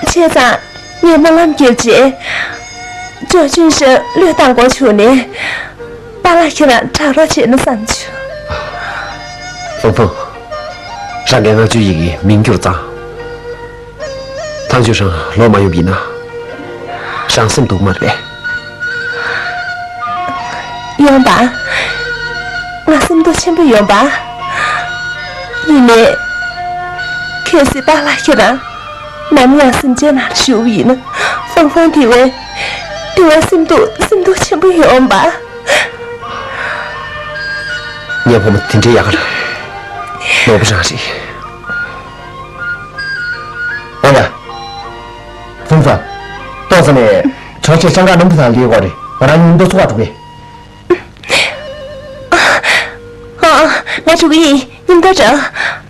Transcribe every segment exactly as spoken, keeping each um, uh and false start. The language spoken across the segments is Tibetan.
བྱས་ཙང་ངས་སྨོན་ལམ་བརྒྱབ་རྗེས། ཅོ་ཅུན་ཧྲེང་བློས་བཏང་དགོས་བྱུང་ནས། པཱ་ལགས་ཁྱེད་རང་དྲག་རོགས་བྱས་ན་བསམ་བྱུང་། ཧྥང་ཧྥང་། རང་གི་བསྔགས་བརྗོད་ཡི་གེ་མིང་བསྒྱུར་ཙང་། ཐང་ཆོས་ཧྲེང་ལོག་མ་ཡོང་བ་ཡིན་ན། རང་སེམས་སྡུག་མ་རེད། ཡོང་པ། ང་སེམས་སྡུག་ཆེན་པོ་ཡོང་པ། ཡིན་ནའི། གལ་སྲིད་པཱ་ལགས་ཁྱེད་རང་། ནམ་ཡང་གཟིམ་ཆའི་ནང་བཞུགས་པ་ཡིན་ན། ཧྥང་ཧྥང་དེ་བས། དེ་བས་སེམས་སྡུག་སེམས་སྡུག་ཆེན་པོ་ཡོང་པ། ངའི་བུ་མོ་དེ་འདྲའི་ཡག་ག་རེད། ནོར་བུ་རང་རེད། ཨོ་ཡ། ཧྥུང་ཧྥང་། ཏོག་ཙམ་ནས། ཆོག་ཤེས་སྤྱང་ཀ་ནམ་དུ་དང་ལས་དགོས་རེད། ང་རང་མཉམ་དུ་ཚོགས་པ་འགྲོ་གི། ཨ། ང་འགྲོ་གི་ཡིན། མཉམ་དུ་འགྲོ།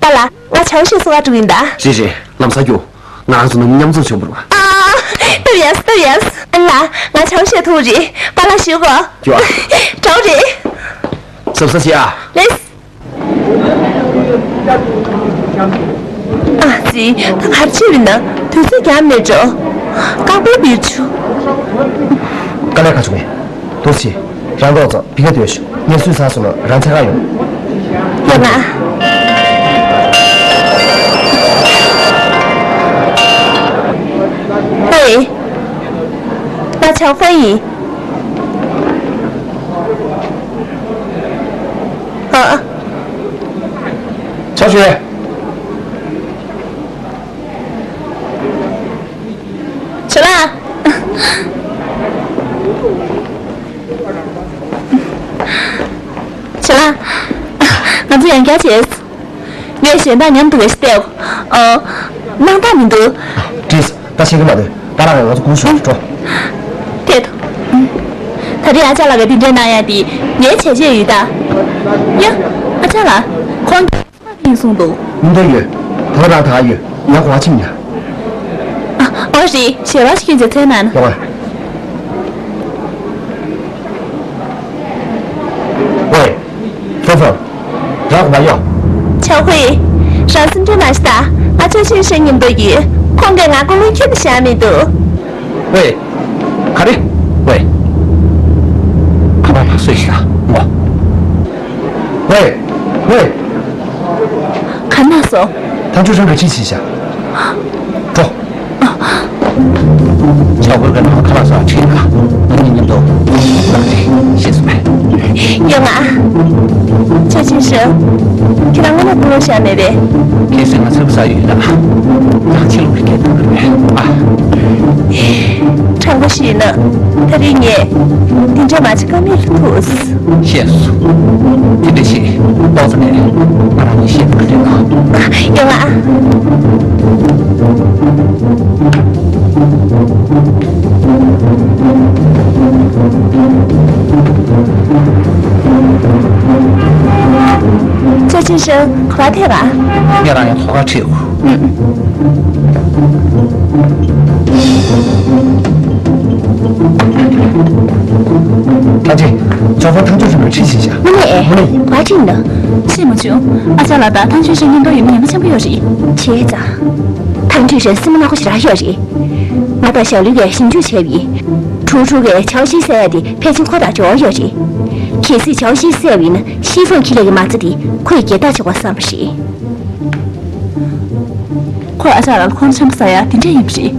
པཱ་ལགས། ང་ཆོག་ཤེས་ཚོགས་པ་འགྲོ་གི་ཡིན་ད། རེད་རེད། ལམ་སང་རྒྱུགས། ང་རང་ཚོ་ནང་མཉམ་འཛོམས་བྱུང་བ་རེད། ཨ། སྟབས་ཡག་སྟབས་ཡག་ཨ་ལ། ང་ཆོག་ཤེས་ཐུག་རེད། པཱ་ལགས་ཞུ་གོ། རྒྱུགས་ཨ། འགྲོ་རེད། གཟབ་གཟབ་བྱེད་ཨ། ལེས། ཨ་ཙི། ད་ག་རེ་བྱས་ཡིན་ན། དུས་ཚོད་རྒྱག་མེད་འགྲོ། ཀག་པའི་བིར་ཆུ། དཀའ་ལས་ཁག་བྱུང་ངས། ཏོག་ཙི། རང་ཏོག་ཙམ་ཕི་ཁ་སྡོད་ཤོག་ངས་སུས་ཟ་སོང་ན་རང་འཚོལ་ག་ཡོང་། ཡོང་ང་། ཧེ། ང་ཆང་ཧྥེ་ཡིན། ཨ། ཆང་ཧྥེ། ཆོ་ལ། ཆོ་ལ། ང་ཚོ་ཡང་བསྐྱར་བྱས། ངས་གཞན་དག་མཉམ་དུ་ངས་བལྟས། ཨོ། སྣང་དག་མི་འདུག་བྲིས། ད་ཤེས་ཀྱི་མ་འདུག་པཱ་ལགས་ང་ཚོ་སྒུག་ཤོག་འགྲོ། དེ་དོ། ད་རེས་ཨ་ཅག་ལགས་ཀྱིས་འདི་འདྲའི་གནང་ཡ་དེ་ངའི་བྱས་རྗེས་ཡོད་ད། ཡ། ཨ་ཅག་ལགས། ཁོང་གིས་ཚོང་པ་ཡིན་གསུངས་འདུག་མི་འདོད་ཡོད། ད་རང་ད་ཡོད། ཡང་གོ་བ་ཕྱིན་ཡ། ཨ། ཨོ་རེད། ཞལ་བ་ཞིག་ཁྱོད་ཚོས་མཚན་ན་ན། ཡོང་བ། ཝེ། ཧྥུང་ཧྥུང་། རང་གོ་བ་ཡོད། ཆའོ་ཧུའེ། རང་སེམས་ཁྲལ་མ་བྱེད་ད། ང་ཅོ་ཅུན་ཧྲེང་མཉམ་དུ་ཡོད། ཁོང་གིས་ང་ཀུན་སློང་ཁྱོན་ནས་བཞག་མི་འདུག་ཝེ། ག་རེ། ཝེ། ཁ་པར་ལ་སུས་ཤི་ད་ངོ་། ཝེ། ཝེ། ག་ན་སོ། ཐང་ཆོས་ཧྲེང་གིས་ཁྲིད་ཕྱིན་ཤག་འགྲོ། ཆོག་པོའི་ཀ་ནང་ཁ་ལག་ཟ་ཁྲིད་ན། ང་གཉིས་མཉམ་དུ་ལག་ཁྲིད་ཤེས་སོང་ངས། ཡོང་ང་། ཅོ་ཅུན་ཧྲེང་། ཁྱེད་རང་དངོས་གནས་ཀུན་སློང་བཞག་མེད་པས། གལ་སྲིད་ང་ཚོའི་ས་ཡོད་ན། ཡང་ཕྱི་ལོགས་ཀྱི་སྐད་བཏང་གི་རེད་ཨ། དྲང་པོ་ཞུས་ན། ད་རེས་ངས་འདི་འདྲ་མ་བྱེད་ཀ་མེད་ལ་ཐུག་ཤེས་སོང་། དེ་འདྲ་ཞིག་ཏོག་ཙམ་ནས་ང་རང་ཉིད་ཤེས་ཐུབ་ཀྱི་རེད་ཨ། ཡོང་ང་། ཅོ་ཅུན་ཧྲེང་ག་པར་ཐད་པ། ངས་རང་ཡང་ཐོག་ཁར་ཁྲིད་དགོས། ཨུམ། ཐང་ཆེན། ཇོ་ཧྥང་ཐང་ཆོས་ཧྲེང་ཁྲིད་ཕྱིན་ཤག་དངོས་གནས། དངོས་གནས་ཡིན། ག་ཁྲིད་འདུག་ཤེས་མ་བྱུང་། ཨ་ཅག་ལགས་དང་ཐང་ཆོས་ཧྲེང་མཉམ་དུ་ཡོད་མིན་ཉེན་ཁ་ཆེན་པོ་ཡོད་རེད། བྱས་ཙང་། ཐང་ཆོས་ཧྲེང་སེམས་པ་ནག་པོ་ཞེ་དྲག་ཡོད་རེད། ང་དང་ཞའོ་ལུའུ་གིས་ཞིབ་འཇུག་བྱས་པ་ཡིན། ཁྲུའུ་ཁྲུའུ་གིས་ཆའོ་ཤི་ཟེར་ཡ་དེ་ཕལ་ཆེར་ཁོ་དང་འབྲེལ་བ་ཡོད་རེད། གལ་སྲིད་ཆའོ་ཤི་ཟེར་བ་ཡིན་ན་ཤི་ཧྥང་ཁི་ལེ་གི་མ་རྩ་དེ་ཁོས་སྒེར་བདག་ཆོག་པ་བསམ་པ་རེད། ཁོས་ཨ་ཅག་ལགས་ལ་ཁོང་ཆམ་ཟ་ཡ་དེ་འདྲས་ཡིན་པ་རེད།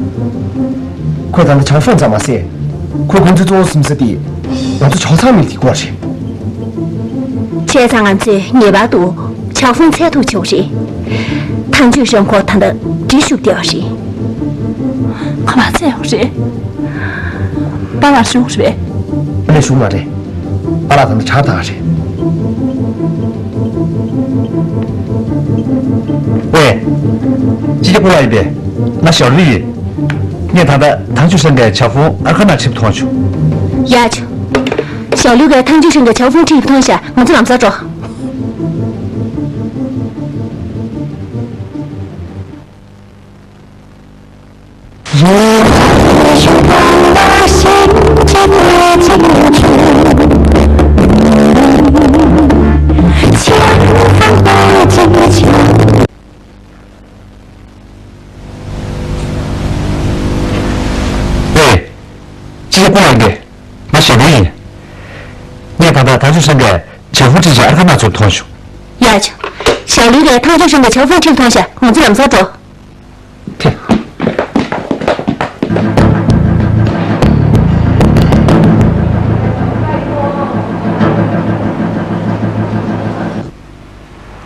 ཁོས་ད་ལྟ་ཆའོ་ཧྥང་ཙམ་མ་ཟད། ཁོས་ཁོང་ཚོའི་གཙོ་བོ་སེམས་ས་དེ། ང་ཚོ་ཆའོ་ཚང་མི་ལ་དེ་སྐོར་རེད། བྱས་ཙང་ང་ཚོས་ངེས་པར་དུ་ཆའོ་ཧྥང་འཚོལ་ཐུབ་ཆོག་རེད། ཐང་ཆོས་ཧྲེང་ཁོ་ད་ལྟ་འདིར་བཞུགས་བསྡད་པ་རེད། ཁོ་མ་ཚད་ཡོད་རེད། པཱ་ལགས་བཞུགས་རེད། ཨ་ལས་བཞུགས་མ་རེད། པཱ་ལགས་ད་ལྟ་ཇ་བཏང་རེད། ཝེ། ཅི་ཅི་ཕུ་ལ་ཡིན་པས། ང་ཞའོ་ལུའུ་ཡིན། ངས་ད་ལྟ་ཐང་ཆོས་ཧྲེང་གིས་ཇ་ཧྥུང་ཨར་ཁ་ནང་ཁྲིད་མཐོང་བྱུང་། ཡ་ཆུ། ཞའོ་ལུའུ་གིས་ཐང་ཆོས་ཧྲེང་གིས་ཇ་ཧྥུང་ཁྲིད་མཐོང་ཤག་ང་ཚོ་ལམ་སང་འགྲོ། ཅི་ཞིག་སྐུ་ལ་འདི། ང་ཞབས་བྲོ་ཡིན། ངས་ད་ལྟ་ཐག་ཆོད་ཤང་གི་བྱ་ཧྥུ་ཁྲིད་ཅིག་ཨར་ཁ་ནག་ཚོར་མཐོང་བྱུང་། ཡ་ཆ། ཞའོ་ལི་རེད། ཐག་ཆོད་ཤང་གི་བྱ་ཧྥུ་ཁྲིད་མཐོང་ཤག་ང་ཚོ་ལམ་སང་འགྲོ། ཁྱེད།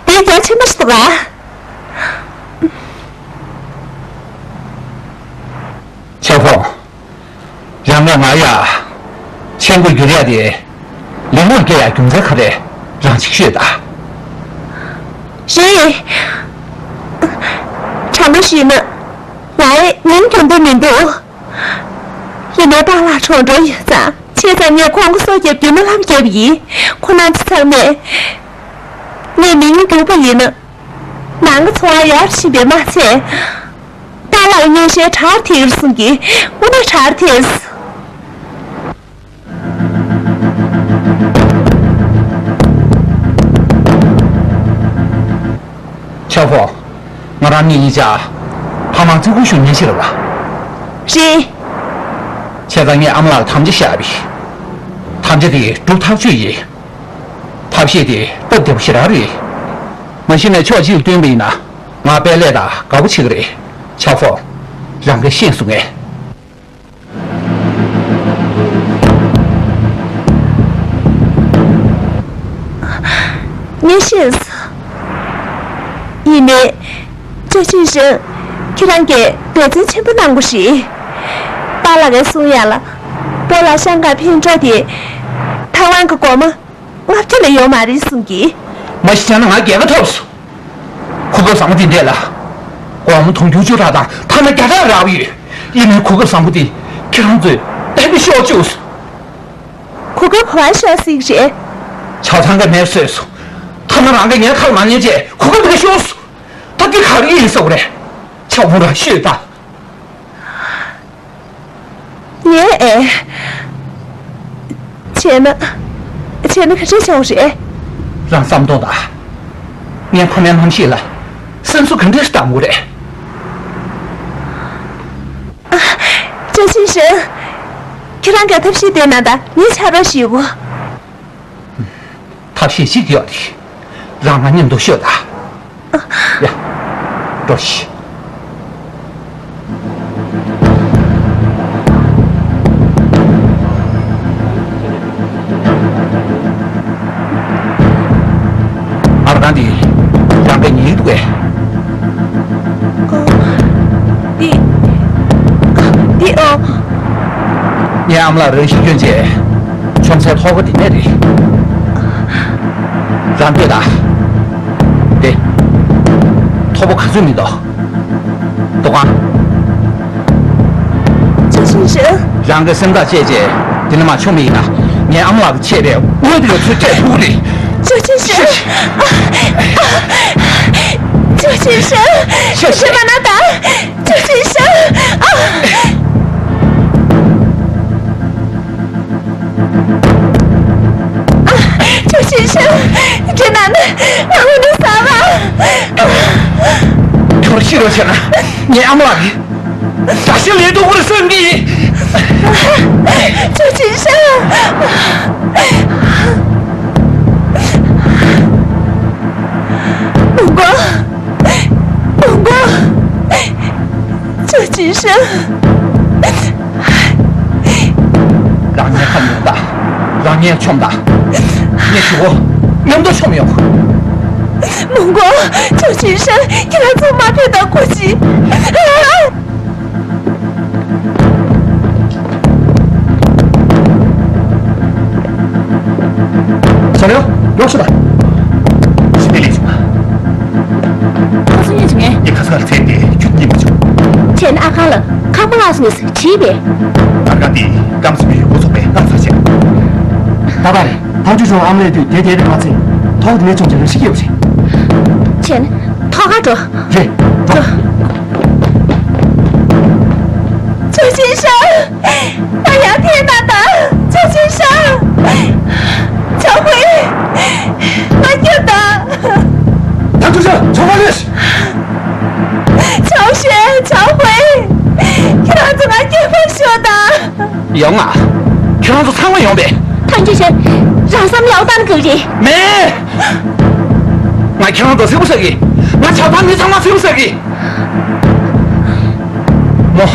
དེ་རྒྱ་ཆེན་པོ་ཞིག་འདུག་ག་ཆ་ཧྥུ། རང་ག་ང་ཡ། ཆེན་པོ་འགྱུར་ཡ་དེ། ལན་མང་སྐྱེ་ཡ་རྒྱུ་མཚན་ག་རེ་རང་ཅིག་ཤོད་ད། རེད། དྲང་པོ་ཞུས་ན། ང་ཡི་མིང་གྱོང་དུ་མི་འདུག་ཡིན་ནའི་པཱ་ལགས་གྲོངས་འགྲོ་ཡོད་ཙང་ཆེ་ཙམ་ངས་ཁོང་གི་སྲོག་སྐྱབས་རྒྱུ་ནོར་ལམ་བརྒྱབ་ཡིན། ཁོ་རྣམ་ཚོ་ཚང་མས་ངའི་མིང་བསྒྱུར་པ་ཡིན་ན། ནང་གི་འཚོ་བ་ཡར་ཕྱིན་པས་མ་ཚད། ཏཱ་ལའི་སྙན་ཞལ་གྲར་ཐེག་སོང་གི། དངོས་གནས་གྲར་ཐེག་ཆ་ཧྥུ། ང་རང་གཉིས་གཉིས་ཆ། ཕ་མ་བརྩི་བཀུར་ཞུ་མཁན་ཞིག་རེད་པ། རེད། བྱས་ཙང་ངས་ཨ་མ་ལགས་ལ་དམ་བཅའ་བཞག་པ་ཡིན། དམ་བཅའ་དེ་སྒྲུབ་ཐག་ཆོད་ཡིན། ཐབས་ཤེས་དེ་སྟབས་བདེ་པོ་ཞེ་དྲག་རེད། མ་གཞི་ནས་ཕྱོགས་གཅིག་ལ་བསྟུན་པ་ཡིན་ན། ང་དཔལ་ལས་དང་དགའ་པོ་བྱེད་ཀྱི་རེད། ཆ་ཧྥུ། རང་གིས་ཤེས་སོང་ངས། ངས་ཤེས་སོང་། ཡིན་ནའི། ཅོ་ཅིན་ཧྲེང་། ཁྱེད་རང་གིས་འབད་བརྩོན་ཆེན་པོ་གནང་དགོས་རེད། པཱ་ལགས་ཀྱིས་གསུང་ཡ་ལ། སྤོ་ལགས་ཤང་ཀ་ཕེབས་འགྲོ་དེ། ཐའེ་ཝན་གྱི་སྒོར་མོ། ལྔ་བརྒྱ་ལས་ཡོད་མ་རེད་གསུང་གི། མ་གཞི་བྱས་ན་ང་རྒྱལ་ཁ་ཐོབ་སོང་། གོ་སྐབས་བཟང་པོ་འདི་འདྲས་ལ། སྒོར་མོ་དུང་ཕྱུར་བཅུ་ཕྲག་དང་ཐ་ན་བརྒྱ་ཕྲག་རག་གི་ཡོད། ཡིན་ནའི་གོ་སྐབས་བཟང་པོ་འདི་ཁྱེད་རང་ཚོས་གཏན་ནས་ཤོར་བཅུག་སོང་། གོ་སྐབས་ག་པར་ཤོར་སྲིད་རེད། ཆའོ་ཚང་གིས་མེར་བཟོས་སོང་། ཐ་ན་རང་གིས་ངའི་ཁ་ལ་མ་ཉན་བྱས་གོ་སྐབས་འདི་ཤོར་སོང་། ད་འདི་ག་རེ་ཡིན་ཟེར་བ་རེད། ཆ་ཧྥུ་རང་ཤོད་ད། ངས་ཨེ། བྱས་ན། བྱས་ན་ག་འདྲས་བྱ་བ་རེད། རང་བསམ་གཏོང་དང་། ངའི་ཕ་མའི་རྣམ་ཤེས་ལ་སེམས་གསོ་ག་འདྲས་གཏང་དགོས་རེད། ཨ། ཅོ་ཅིན་ཧྲེང་། ཁྱེད་རང་གིས་ཐབས་ཤེས་བཏོན་གནང་དང་ངས་ཕྱག་རོགས་ཞུ་གོ། ཐབས་ཤེས་ཤིག་ཡོད་རེད། རང་ང་མཉམ་དུ་ཤོད་དང་། ཡ། འགྲོ་ཤིག་ཨར་གན་འདི་རང་གིས་ཉོས་འདུག་གས། འདི། འདི་ཨོ། ངའི་ཨ་མ་ལགས་རང་ཤི་སྐྱོན་བྱས། ཆོམ་སའི་ཐོག་ཁ་འདི་ནས་རེད། རང་ལྟོས་དང་། དེ། མཐོ་པོ་ག་ཚོད་མི་འདུག་འདུག་ག་ཅོ་ཅིན་ཧྲེང་། རང་གི་སེམས་ཐག་བཅད་བྱས་འདི་ནས་མར་མཆོངས་པ་ཡིན་ན། ངའི་ཨ་མ་ལགས་ཀྱི་ཆད་པའི་དངུལ་དེ་ལ་ཚུར་སྤྲད་ཐུབ་ཀྱི་རེད། ཅོ་ཅིན་ཧྲེང་། ཅོ་ཅིན་ཧྲེང་། ཤེས་པ་ན་ད། ཅོ་ཅིན་ཧྲེང་། ཨ། ཅོ་ཅིན་ཧྲེང་། དེ་ན་ནི་ང་ངོ་ནས་ཟ་བ། ཁྱོད་ཤི་རོགས་བྱས་ན་ངའི་ཨ་མ་ལགས་ཀྱི་དགྲ་ཤ་ལས་སྡུག་པོ་རེད་བསམ་གྱི་ཡིན། ཅོ་ཅིན་ཧྲེང་། མོན་གོ། མོན་གོ། ཅོ་ཅིན་ཧྲེང་། རང་ཉལ་ཁ་ཉོན་དང་། རང་ཉལ་མཆོངས་དང་། ངས་ཞུ་གོ། མཉམ་དུ་མཆོངས་ཡོང་། མོན་གོ། ཅོ་ཅིན་ཧྲེང་། ཁྱེད་རང་ཚོ་མ་ཕེབས་དང་ཁོ་ཅི། ཞའོ་ལིའུ། ཡོང་ཤོག་དང་། ཞི་བདེ་ལས་བྱུང་། ཁ་སང་ཉིན་བྱུང་ངས། ངས་ཁ་སང་ལ་བཙལ་ཏེ་ཁྱོད་རྙེད་མ་བྱུང་། བྱས་ན་ཨ་ཁང་ལ་ཁང་པ་ལགས་སུ་ངས་བྲིས་པས། ཨར་གན་དེ་སྐམ་ས་མི་ཡུལ་འགོ་ཚུགས་པའི་སྣག་ཚ་བྱས། ད་ལྟ་རེད། ཐག་ཆོད་བྱུང་། ཨ་མ་ལགས་དུས་དེ་དེ་རེད་མ་ཚད། ཐོག་དེ་ནས་བྱུང་ཅེས་རེ་ཞིག་ཡོད་རེད། བྱས་ན་ཐོག་ཁར་འགྲོ། རེད། འགྲོ། ཅོ་ཅིན་ཧྲེང་། ང་ཡར་ཐེན་ན་ད། ཅོ་ཅིན་ཧྲེང་། ཆའོ་ཧུའེ། ང་སྐྱོབ་དང་། ད་ཅོ་ཅིན་ཧྲེང་། ཆའོ་ཧུའེ། ཆའོ་ཧུའེ། ཁྱེད་རང་ཚོ་ང་སྐྱོབ་པར་ཤོག་དང་། ཡོང་ང་། ཁྱེད་རང་ཚོ་ཚང་མ་ཡོང་པས། ཐང་ཆུ་ཤན། རང་བསམ་ཡག་བཏང་དགོས་རེད། མེད། ང་ཁྱེད་རང་ཚོ་གསལ་པོ་ཟེར་གི། ང་ཆགས་སྡང་མི་ཚང་མ་གསལ་པོ་ཟེར་གི། མོ།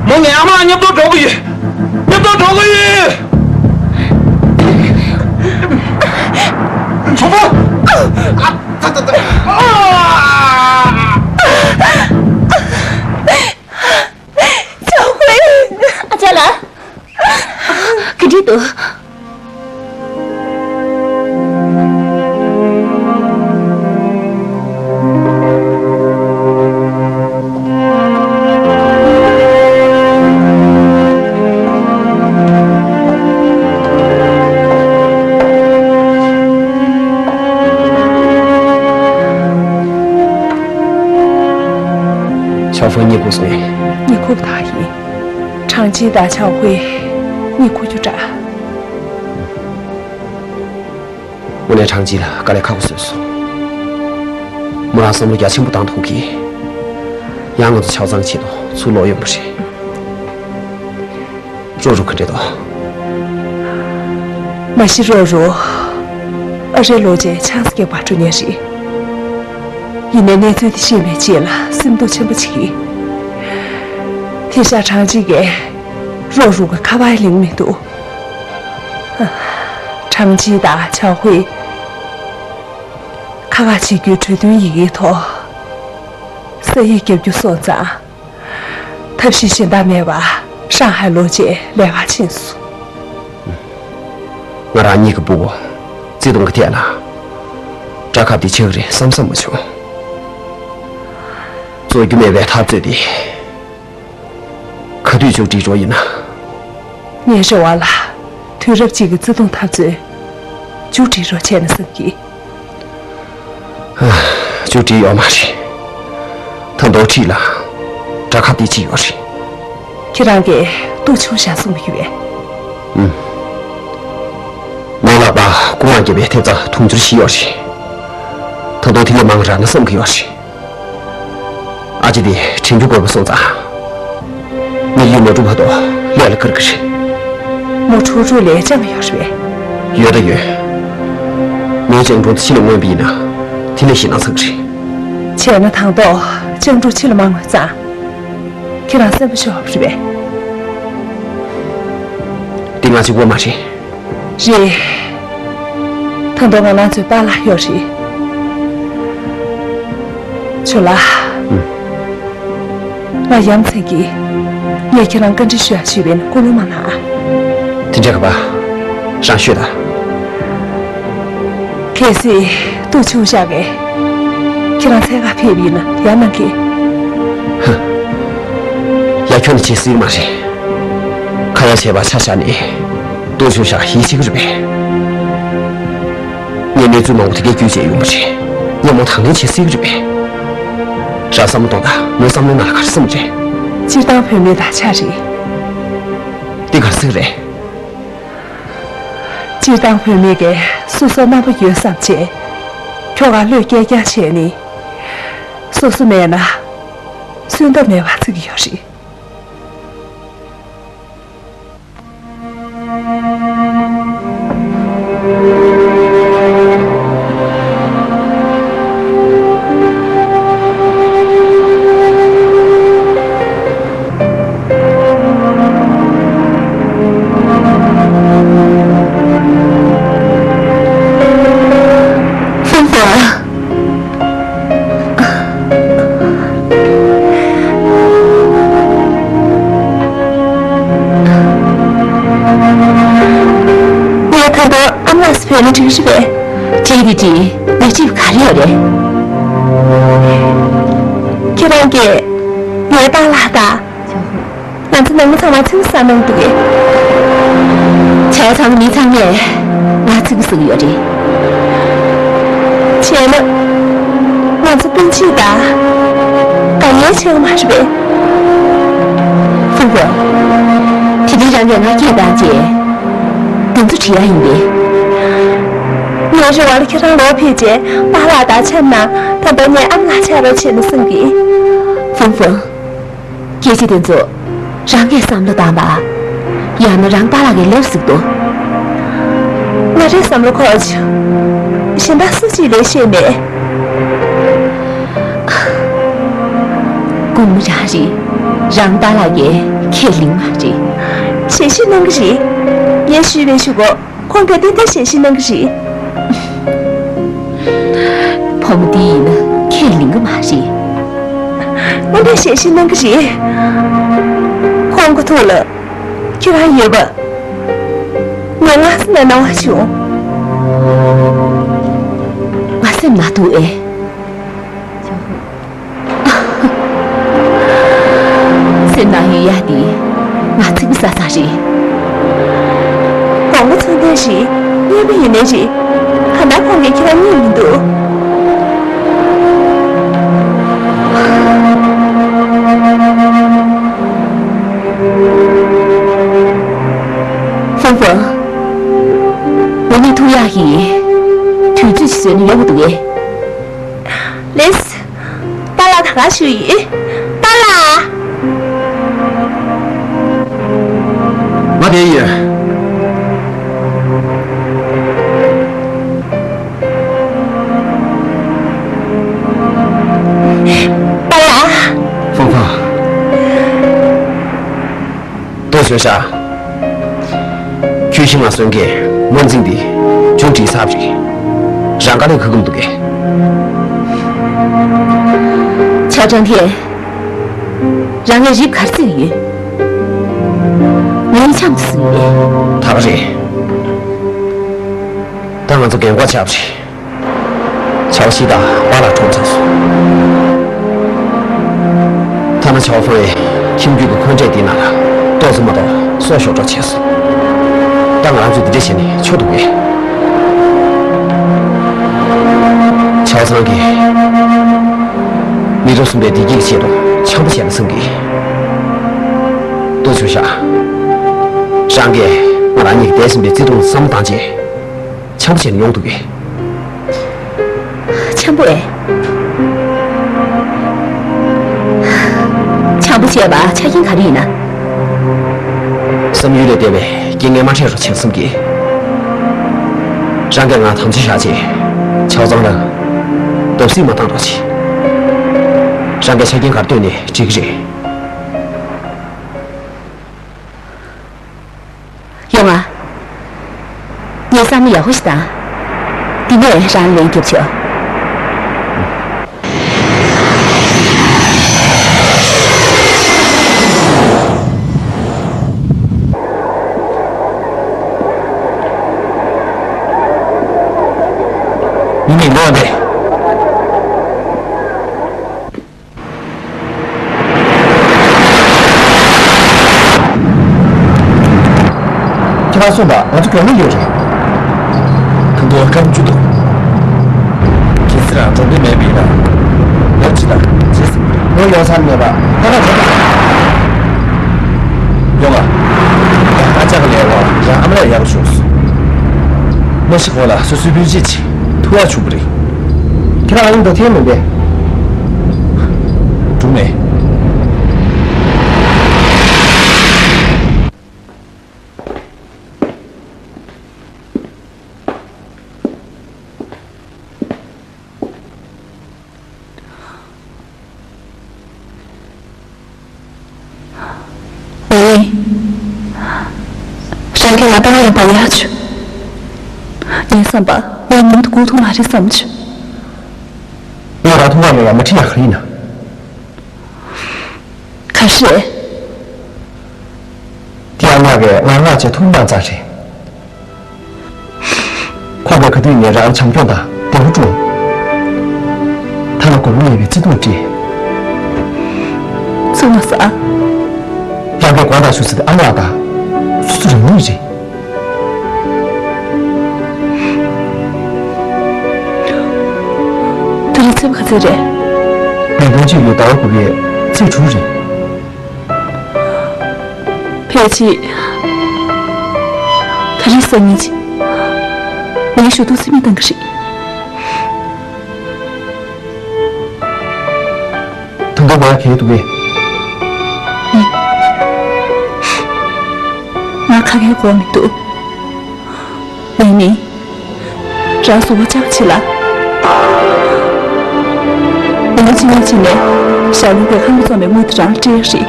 མོ་ངའི་ཨ་མ་མཉམ་དུ་འགྲོ་གི་ཡོད། མཉམ་དུ་འགྲོ་གི་ཡོད། ཚོ་པོ། ཨ། ད་ད་ད། ཨ། ཆའོ་ཧུའེ། ཨ་ཅག་ལགས། ག་འདྲ་འདུག་ཆའོ་ཧུའེ་གཉིད་ཁུག་སོང་ངས། གཉིད་ཁུག་ཐག་ཡིན། ཁྲང་ཅི་དང་ཆའོ་ཧུའེ་གཉིད་ཁུག་རྒྱུ་འདྲ། དངོས་གནས་ཁྲང་ཅི་ལ་དཀའ་ལས་ཁག་པོ་བཟོས་སོང་། མོ་རང་བསམ་བློ་རྒྱ་ཆེན་པོ་བཏང་འདུག་གི། ཡང་ང་ཚོ་ཆའོ་ཚང་ཆེད་དུ་ཚུར་ལོག་ཡོང་བ་རེད། རོ་རུ་ག་འདྲ་འདུག་མ་གཞི་རོ་རུ། ཨ་རིར་ལོག་རྗེས་ཆང་ས་རྒྱག་པར་འགྲོ་མཁན་རེད། ཡིན་ནའི་གནས་ཚུལ་དེ་ཤེས་པའི་རྗེས་ལ་སེམས་སྡུག་ཆེན་པོ་བྱེད་ཀྱི། དེང་སང་ཁྲང་ཅི་གིས་རོ་རུ་གི་ཁ་པར་ལིང་མི་འདུག་ཁྲང་ཅི་དང་ཆའོ་ཧུའེ་ཁ་ཁ་བྱེད་རྒྱུའི་གྲོས་མཐུན་ཡི་གེའི་ཐོག་ས་ཡིག་བརྒྱབ་རྒྱུ་སོང་ཙང་། ཐབས་ཤེས་གཞན་དག་མེད་པར་ཧྲང་ཧའེ་ལོག་རྗེས་ལས་ཀར་ཕྱིན་སོང་། ང་རང་གཉིས་ཀྱི་སྤུ་གུ་བརྩི་མཐོང་གི་ཐད་ལ་དགྲ་ཁབ་དེ་ཆགས་ཀྱི་རེད་བསམ་བསམ་མ་བྱུང་། རྫོགས་རྒྱུ་མེད་པའི་འཐབ་རྩོད་དེ་ག་དུས་མཇུག་སྒྲིལ་རོགས་ཡིན་ན། ངའི་རེ་བ་ལ་དུས་རབས་གཅིག་གི་བརྩི་མཐོང་འཐབ་རྩོད་མཇུག་སྒྲིལ་རོགས་བྱས་ན་བསམ་གྱི། མཇུག་སྒྲིལ་ཡོད་མ་རེད། ད་མདོ་ཁྲིད་ལ་དགྲ་ཁབ་དེ་གཅིག་ཡོད་རེད། ཁྱེད་རང་གིས་ཏུའུ་ཆུང་ཞའ་གསུང་གི་ཡོད་པས། ཨུམ། མོའི་ལག་པ་སྐུ་དབང་བརྒྱབ་པའི་ཐེབས་རྩ་དུང་ཕྱུར་བཞི་ཡོད་རེད། ད་དུང་དེ་ལས་མང་རག་ན་བསམ་གྱི་ཡོད་རེད། ཨ་ཅེ་དེ་དྲན་རྒྱུ་དགོས་པ་སོང་ཙང་། དམིགས་ཡུལ་མ་འགྲུབ་བར་དུ་ལས་ལ་བཀར་གི་རེད། མོ་ཁྲུག་ཁྲུག་ལས་སྤྱང་ཡོད་རེད་པས། ཡོད་ད་ཡོད། མོའི་སྤྱང་གྲུང་དེ་ཕྱི་ལ་མངོན་པ་ཡིན་ན་དེ་ལས་ཞེད་སྣང་ཚ་གི་རེད། བྱས་ན་དང་ཐོག་སྤྱང་གྲུང་ཕྱི་ལ་མ་མངོན་ཙང་། ཁྱེད་རང་སེམས་པ་ཤོར་བ་རེད་པས། འདི་ང་གཅིག་པོ་མ་རེད། རེད། ད་དུང་ང་རང་ཚོའི་པཱ་ལགས་ཡོད་རེད། ཇོ་ལགས། ཨུམ། ང་ཡ་མཚན་གྱིས། ངས་ཁྱེད་རང་བཀའ་འདྲི་ཞུ་ཡག་ཞུས་པས་ན་སྐུ་ལུང་མ་གནང་ཨ། དེ་འདྲ་ག་པ། རང་ཤོད་ད། གལ་སྲིད་ཏུའུ་ཆུང་ཞའ་གིས་ཁྱེད་རང་འཚོལ་གར་ཕེབས་པ་ཡིན་ན་ཡ་གནང་གི། ཧ། ཡ་ཁྱོན་ནས་བྱེད་སྲིད་མ་རེད། ཁ་ཡ་བྱས་པ་ཆ་བཞག་ནས་ཏུའུ་ཆུང་ཞའ་ཡིད་ཆེས་ཀྱི་རེད་པས། ངས་གནས་ཚུལ་མང་པོ་དེ་གས་བརྒྱུད་བྱས་ཡོང་པ་རེད། ངས་མོ་དང་ལེན་བྱེད་སྲིད་ཀྱི་རེད་པས། རང་བསམ་བློ་གཏོང་དང་། མོའི་བསམ་བློའི་ནང་ལ་ག་རེ་སེམས་རེད། སྤྱིར་བཏང་བུད་མེད་དང་ཆ་རེད། འདི་ག་རེ་ཟེར་གི་རེད། སྤྱིར་བཏང་བུད་མེད་ཀྱིས་སོ་སོ་རྣམ་པ་ཡོད་བསམ་བྱས། ཁྱོ་ག་བློས་བཀལ་རྐྱང་བྱས་ནས། སོ་སོ་མེད་ན་གསོན་ཐབས་མེད་པ་བརྩི་གི་ཡོད་རེད། ཧྥུང་ཧྥུང་། ངས་ད་དུང་ཨ་མ་ལགས་སུ་བོས་ན་འགྲིག་གི་རེད་པས། འགྲིག་གི་འགྲིག་ངས་འགྲིག་ག་རེ་ཡོད་རེད། ཁྱེད་རང་གིས་ངའི་པཱ་ལགས་དང་། ང་ཚོ་ནང་མི་ཚང་མ་ཚིག་པ་ཟ་གནང་འདུག་གས། ཆའོ་ཚང་མི་ཚང་མས་ང་ཚིག་པ་ཟ་གི་ཡོད་རེད། བྱས་ན། ང་ཚོ་སྤུན་མཆེད་དང་། དགའ་ཉེ་ཆགས་མ་རེད་པས། ཧྥུང་ཧྥུང་། དེ་རིང་རང་གིས་ང་སྐད་བཏང་རྗེས། འདི་ཚོ་བྲིས་ཡག་ཡིན་པས། ངའི་རེ་བ་ལ་ཁྱེད་རང་ལོག་ཕེབས་རྗེས་པཱ་ལགས་དང་འཆམ་ན་ད་དུང་ངའི་ཨ་མ་ལགས་ཆགས་རོགས་བྱས་ན་བསམ་གི། ཧྥུང་ཧྥུང་། སྐད་ཆ་དེ་ཚོ། རང་གིས་བསམ་བློ་བཏང་པ། ཡང་ན་རང་པཱ་ལགས་ཀྱིས་ལབ་ཟིག་འདུག་ང་རའི་བསམ་བློ་འཁོར་བྱུང་། གཞན་དག་སུ་གཅིག་ལས་ཤེས་མེད། དགོངས་མོ་རང་རེད། རང་པཱ་ལགས་ཀྱིས་ཁས་ལེན་མ་རེད། ཞལ་བཞེས་གནང་གི་རེད། ངས་ཞུས་པའི་ཞུ་གོ། ཁོང་གིས་ཏན་ཏན་ཞལ་བཞེས་གནང་གི་རེད། བུ་མོ་འདི་ཡིན་ན་ཁས་ལེན་གི་མ་རེད། ཏན་ཏན་ཞལ་བཞེས་གནང་གི་རེད། ཁོང་གི་ཐུགས་ལ་ཁྱེད་རང་ཡོད་པ། ངས་སྔ་ས་ནས་སྣང་བ་བྱུང་། ང་སེམས་ན་སྡུག་ཨེ། སེམས་ནང་ཡོད་ཡ་དེ་ང་ཚིག་པ་ཟ་ས་རེད། དགོང་མོ་ཚོང་དོན་ཞིག་གཉེར་གི་ཡོད་ནའི་རེད། གང་ལྟར་ཁོང་གིས་ཁྱེད་རང་རྙེད་མི་འདུག་ཧྥང་ཧྥང་། འོ་ནི་ཐུག་ཡག་གི་དུས་ཚོད་ཅིག་བཟོས་ན་ཡག་པོ་འདུག་གས། ལེས། པཱ་ལགས་ད་ག་བཞུགས་ཡོད། པཱ་ལགས། ང་དེ་ཡིན། པཱ་ལགས། ཧྥང་ཧྥང་། ལྟོས་བྱོས་ཤག་ཁྱོད་ཤི་ང་གསོན་མཁན་དམར་འཛིང་འདི་ཅུང་དྲི་ཟབ་རེད། རང་དཀའ་ལས་ཁག་གི་མི་འདུག་གས། ཆའོ་ཀྲང་ཐེ། རང་ངའི་རིགས་ག་རེ་བརྩི་གི་ཡོད། ངའི་ཆང་དུ་བཟི་གི་ཡོད། ད་ག་རེད། ད་ང་ཚོ་རྒན་གོག་ཆགས་པ་རེད། ཆའོ་ཤི་དང་པཱ་ལགས་གྲོངས་ཚར་སོང་། ཐ་ན་ཆའོ་ཧྥང་ཡང་ཁྱིམ་རྒྱུད་ཀྱི་འཁོན་འགྲས་འདི་ནང་ལ་ཏོག་ཙམ་མ་གཏོགས་སྲོག་ཤོར་འགྲོ་བྱས་སོང་། ད་ང་རང་ཚོས་འདི་འདྲ་བྱས་ནས་ཆོག་འདུག་གས། ཆའོ་ཚང་གིས་མི་རབས་གསུམ་པའི་བདེ་སྐྱིད་ཀྱི་ཆེད་དུ་འཆམ་པོ་བྱས་ན་བསམ་གི། ལྟོས་བྱོས་ཤག་རང་གིས་ང་རང་ཉིད་ཀྱི་འདས་ཟིན་པའི་བརྩེ་དུང་བསམ་བློ་བཏང་རྗེས། འཆམ་པོ་བྱས་ནས་ཡོང་འདུག་གས། འཆམ་པོ་ཨེ། འཆམ་པོ་བྱས་པ་ཆ་རྐྱེན་ག་རེ་ཡིན་ན། བསམ་ཡུལ་ལས་འདས་པའི་རྐྱེན་ངན་མ་འཕྲད་རོགས་བྱེད་བསམ་གི། རང་གིས་ང་དམ་བཅའ་བཞག་རྗེས་ཆའོ་ཚང་ལ་བརྡབ་གསིག་མ་བཏང་རོགས་བྱེད། རང་གིས་ཆ་རྐྱེན་ག་རེ་བཏོན་ནས་འགྲིག་གི་རེད། ཡོང་ང་། ངས་བསམ་བློ་ཡག་པོ་ཞིག་བཏང་། འདི་ནས་རང་ལན་རྒྱབ་ཆོག་མི་མེད་ནོ་འདི། ཁྱེད་རང་གསུངས་པ་ང་ཚོ་གྱོང་མེད་ཡོད་རེད། ད་དུང་སྐར་མ་བཅུ་འདུག་གལ་སྲིད་རང་འགྲོ་འདོད་མེད་པ་ཡིན་ན། ལོ་གཅིག་དང་རྗེས་སུ་ལོ་ཡོང་ས་མེད་པ་ད་ག་རེད། ཡོང་ང་། ཡང་ཨ་ཅག་གི་ལས་དབང་རང་ཨ་མ་ལས་ཡག་པོ་བྱུང་སོང་། མ་གཞི་གོང་ལ་སོ་སོའི་སྤུན་མཆེད་ཅིག་ཐུག་ཡག་བྱུང་བ་རེད། ཁྱེད་རང་ཨ་ནི་འདོད་ཐེངས་མིན་པས། སྒྲུང་མེད། ཨེ། རང་གི་ལག་པ་ཡང་བབས་ཡག་བྱུང་། ངའི་བསམ་པ་ང་མྱུར་དུ་སྒུག་ཐུབ་མ་རེད་བསམ་བྱུང་། ང་རང་ཐུག་ཡག་མེད་པ་མི་ཁྲིད་ཡག་ག་རེ་ཡིན་ན། ག་རེ་རེད། དེ་ཡང་ང་གིས་ང་ལག་བཅད་ཐུབ་མ་ཚར་རེད། ཁོང་གིས་ག་དུས་ནས་རང་བྱམས་སྐྱོང་དང་བདེ་པོ་བསྐྲུན། ཐ་ན་སྒོར་མོ་མེད་པའི་བརྩེ་དུང་སྤྲད། ཚུགས་མ་ཟ། རང་གིས་དགོངས་དག་ཞུ་ས་དེ་ཨ་མ་ལགས་དང་སོ་སོ་རང་ཉིད་རེད། ད་རེས་ཚེས་པ་ག་ཚོད་རེད། ཉིས་སྟོང་བཅུ་ཡོད་ཟླ་བ་དགུ་པའི་ཚེས་དྲུག་རེད། ཕལ་ཆེར་ད་རེས་སང་ཉིན་ཅིག་ངའི་ཞུ་གཏུག་རྩིས་མེད་བཏང་གི་རེད། ད་དུང་ང་གལ་འདུག་གས། ཨ་ཁའི་གོ་མི་འདུག་ལིང་མིང་། རང་གཟུ་བོ་ཅག་ཆེ་ལ། ལིང་ཅི་ནས་ཕྱིན་ནས་ཞྭ་ལུ་པའི་ཁང་པ་བཙོང་བའི་དངུལ་དེ་རང་ལ་སྤྲད་རེད།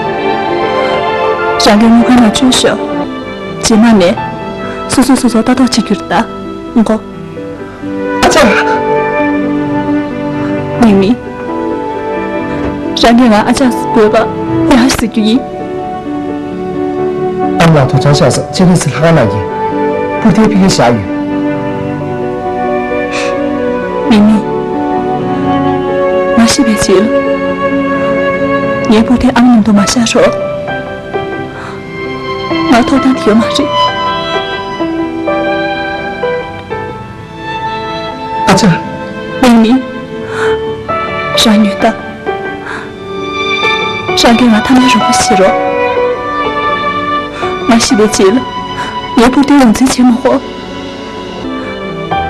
རང་གི་དངུལ་ཁང་ནང་བཅོལ་ཤོག་རྗེས་མ་ནས་སོ་སོས་སོ་སོར་ལྟ་རྟོག་བྱེད་རྒྱུ་རེད་ད། ཨང་གོ། ཨ་ཅག་ལིང་མིང་། རང་གིས་ང་ཨ་ཅག་ཟེར་འབོད་པ་ཡག་ཟེར་རྒྱུ་ཡིན། ཨ་མ་ལགས་ཐུགས་ཆང་བཞག་ཟེར་ཅེ་ལི་སི་ལྷ་ཁང་ནང་གི་པུར་རྟའི་ཕི་གེ་བཞག་ཡོད། ལིང་མིང་། ང་ཤི་བའི་རྗེས་ལ་ངའི་པུར་རྟའི་ཨང་མཉམ་དུ་མ་བཞག་རོགས། ང་ཐོབ་ཐང་དེ་ཡོད་མ་རེད། ཨ་ཅག་ལིང་མིང་། རང་ཉོན་ད། རང་གིས་ང་ཐ་མའི་རོགས་པ་བྱེད་རོགས། ང་ཤི་བའི་རྗེས་ལ་ངའི་པུར་རྟའི་ངོས་འཛིན་བྱེད་མ་དགོས།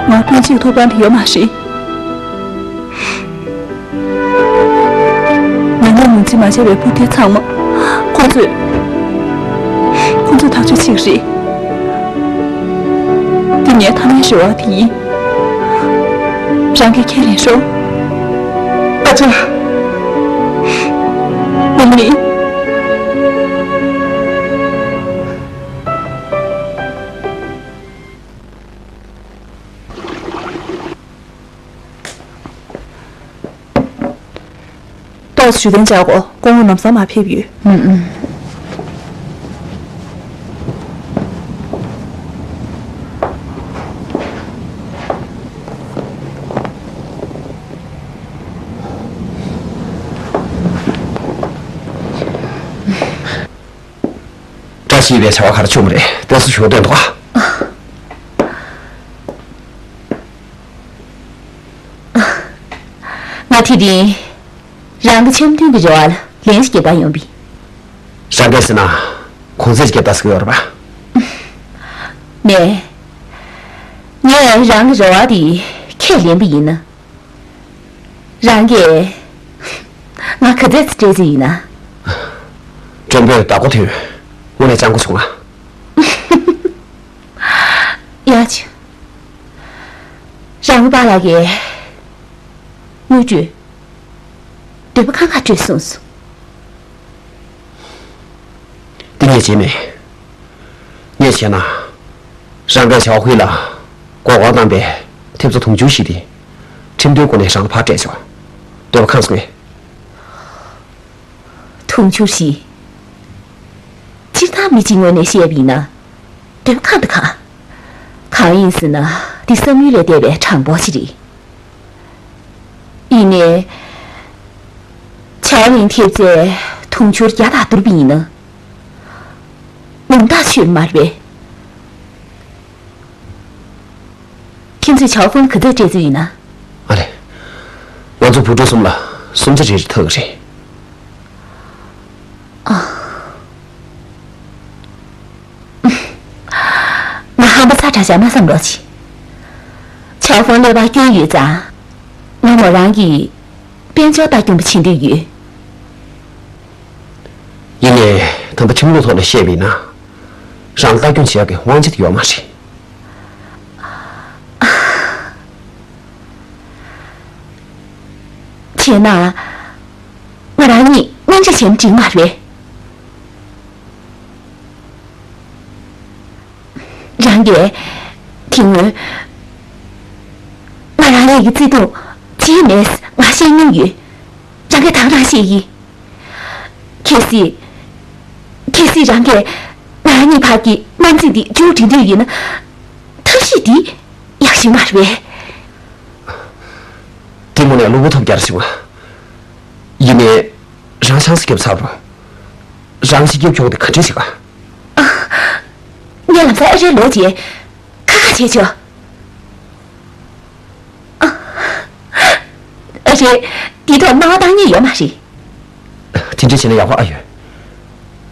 ང་སྤུན་མཆེད་ཐོབ་ཐང་དེ་ཡོད་མ་རེད། ང་ནས་ངོས་འཛིན་མ་བྱས་པའི་པུར་རྟ་ཚང་མ་ཁོ་ཚོས། ཁོ་ཚོས་ཐག་གཅོད་བྱེད་ཀྱི་རེད། འདི་ངའི་ཐ་མའི་རེ་བ་དེ་ཡིན། རང་གིས་ཁས་ལེན་ཤོག་ཨ་ཅག་ལིང་མིང་། ཏོག་ཙམ་བཞུགས་གདན་འཇགས་གོ། སྐུ་ངོ་ལམ་སང་མར་ཕེབས་ཡོད། ཨུམ་ཨུམ། བཀྲ་ཤིས་པའི་བྱ་བ་ག་རེ་བྱུང་བ་རེད། ཏོག་ཙམ་བཞུགས་སྡོད་འདུག་ཨ། ང་དེ་རིང་རང་གི་འཆམ་མཐུན་གྱི་རེ་བ་ལ་ལན་ཞིག་རྒྱབ་པར་ཡོང་པས། རང་གིས་ཟེར་ན་གུང་ཚིགས་རྒྱབ་ད་ཟེར་གྱི་ཡོད་རེད་པ། མེད། ངས་རང་གི་རེ་བ་དེ་ཁས་ལེན་པ་ཡིན་ན། རང་གིས་ང་ག་ཚོད་སྤྲད་རྩིས་ཡིན་ན། མགྲོན་པོས་བདག་པོ་ཐོན། དངོས་གནས་སྤྱང་པོ་བྱུང་ང་། ཡ་ཆུ། རང་གི་པཱ་ལགས་ཀྱིས་དངུལ་སྤྲོད། འདོད་པ་ཁ་ཁ་སྤྲོད་གསུངས་སོང་། འདི་ངས་བྱས་མེད། ངས་བྱས་ན། རང་གིས་ཞའོ་ཧུའེ་ལ་མགོ་སྐོར་བཏང་པའི་ཐེབས་རྩ་དུང་ཕྱུར་བཞི་དེ། ཁྲིམས་མཐུན་སྒོ་ནས་རང་ལ་ཕར་སྤྲད་ཆོག་འདོད་པ་ཁེངས་སོང་ངས། དུང་ཕྱུར་བཞི། སྤྱིར་བཏང་མི་གཅིག་ངོས་ནས་བཤད་པ་ཡིན་ན། འདོད་པ་ཁེངས་དང་ཁེངས། གང་ཡིན་ཟེར་ན་འདི་བསམ་ཡུལ་ལས་འདས་པའི་གྲངས་འབོར་ཞིག་རེད། ཡིན་ནའི། ཆའོ་ལིན་ཐེབས་རྩའི་དུང་ཕྱུར་བརྒྱ་དང་བསྡུར་བ་ཡིན་ན། ལུང་ཐག་ཆོད་མ་རེད་པས། ཁྱེད་ཚོས་ཆའོ་ཧྥུང་ག་ཚོད་སྤྲད་རྩིས་ཡིན་ན། ཨ་ལེ། ང་ཚོ་བུ་ཕྲུག་གསུམ་ལ་སུམ་ཆ་རེ་རེ་ཐོབ་ཀྱི་རེད། ཨ། ང་ཧམ་པ་ཚ་དྲགས་བཞག་མ་བསམ་རོགས་གྱིས། ཆའོ་ཧྥུང་ཀླད་པ་སྐྱོན་ཡོད་ཙང་། ང་མོ་རང་གིས་དཔལ་འབྱོར་ལྟ་སྐྱོང་པ་བྱེད་འདོད་ཡོད། ཡིན་ནའི་ད་ལྟ་ཁྲིམས་ལུགས་ཐོག་ནས་བཤད་པ་ཡིན་ན། རང་ལ་ལྟ་སྐྱོང་བྱེད་ཡག་གི་དབང་ཆ་དེ་ཡོད་མ་རེད། བྱས་ན། ང་རང་གཉིས་གཉེན་སྒྲིག་བྱས་ན་འགྲིག་མ་རེད། རང་གིས། དེ་སྔོན། ང་རང་ཉིད་ཀྱི་བརྩེ་དུང་ཇི་མེད་ང་བཤད་མྱོང་ཡོད། རང་གིས་ད་ག་རང་བཤད་ཡིན། གལ་སྲིད། གལ་སྲིད་རང་གིས་ང་རང་གཉིས་བར་གྱི་དམར་འཛིང་འདི་མཇུག་སྒྲིལ་འདོད་ཡོད་ན། ཐབས་ཤེས་འདི་ཡག་ཤོས་མ་རེད། དེ་མོ་ནས་གློ་བུར་ཐོབ་རྒྱལ་བྱུང་བ། ཡིན་ནའི། རང་ཆང་ས་རྒྱབ་ཚར་རོ། རང་ཤི་རྒྱབ་ཆོག་དེ་ག་འདྲས་བྱེད་ག་ངས་ལམ་སང་ཨ་རིར་ལོག་རྗེས་ཁ་ཁ་བྱས་ཆོག་ཨ་རེད། འདི་ཐོག་སྣང་བ་བཏང་ཉེན་ཡོད་མ་རེད། དེ་འདྲ་བྱས་ན་ཡག་པོ་ཨ་ཡོད།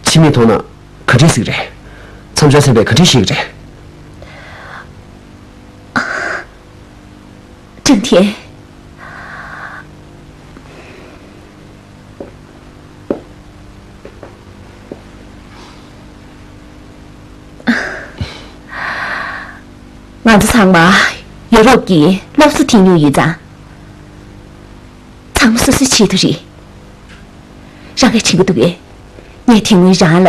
ཕྱི་མིག་མཐོང་ན་ག་འདྲས་ཟིག་རེད། མཚམས་སྦྱོར་ཚན་པས་ག་འདྲས་ཤེས་ཀྱི་རེད། ཀྲང་ཐེན། ང་ཚོ་ཚང་མ་ཡོ་རོབ་ཀྱི་སློབ་གསོ་ཐེབས་མྱོང་ཡོད་ཙང་། ཚང་མ་སོ་སོའི་ཆེད་དུ་རེད། རང་གིས་དྲན་གྱི་འདུག་གས། ངས་དེ་སྔོན་རང་ལ།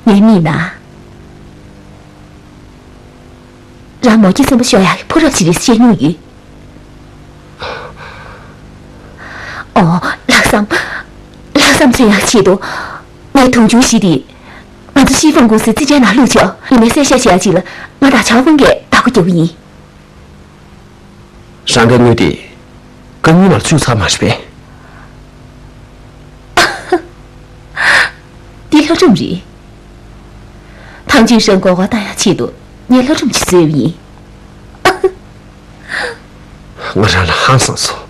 ངའི་མིག་ནང་། རང་མོ་སྐྱེས་སེམས་པ་ཤོར་ཡག་གི་ཕོ་རབ་ཅིག་རེད་བཤད་མྱོང་ཡོད། ཨོ། ལྷག་བསམ། ལྷག་བསམ་མཚོན་ཡག་ཆེད་དུ། ངས་དུང་ཆུང་བཞི་དེ། ང་ཚོ་ཤིན་ཧྥང་ཀུང་སིའི་རྩིས་ཁྲའི་ནང་བླུགས་ཆོག་ཡིན་ནའི་གསལ་བཤད་བྱེད་ཡག་ཅིག་ལ་ང་དང་ཆའོ་ཧྥང་གིས་བདག་པོ་རྒྱག་གི་ཡིན། རང་གི་དངུལ་དེ། རྐང་གཉིས་ནང་བཅུག་ཚར་མ་རེད་པས། འདི་ལྷ་སྒྲུང་རེད། ཐང་ཅིན་ཧྲན་མགོ་སྐོར་བཏང་ཡག་ཆེད་དུ་ངས་ལྷ་སྒྲུང་ཅིག་བཟོས་པ་ཡིན། ང་རང་ལ་ཧང་སངས་སོང་།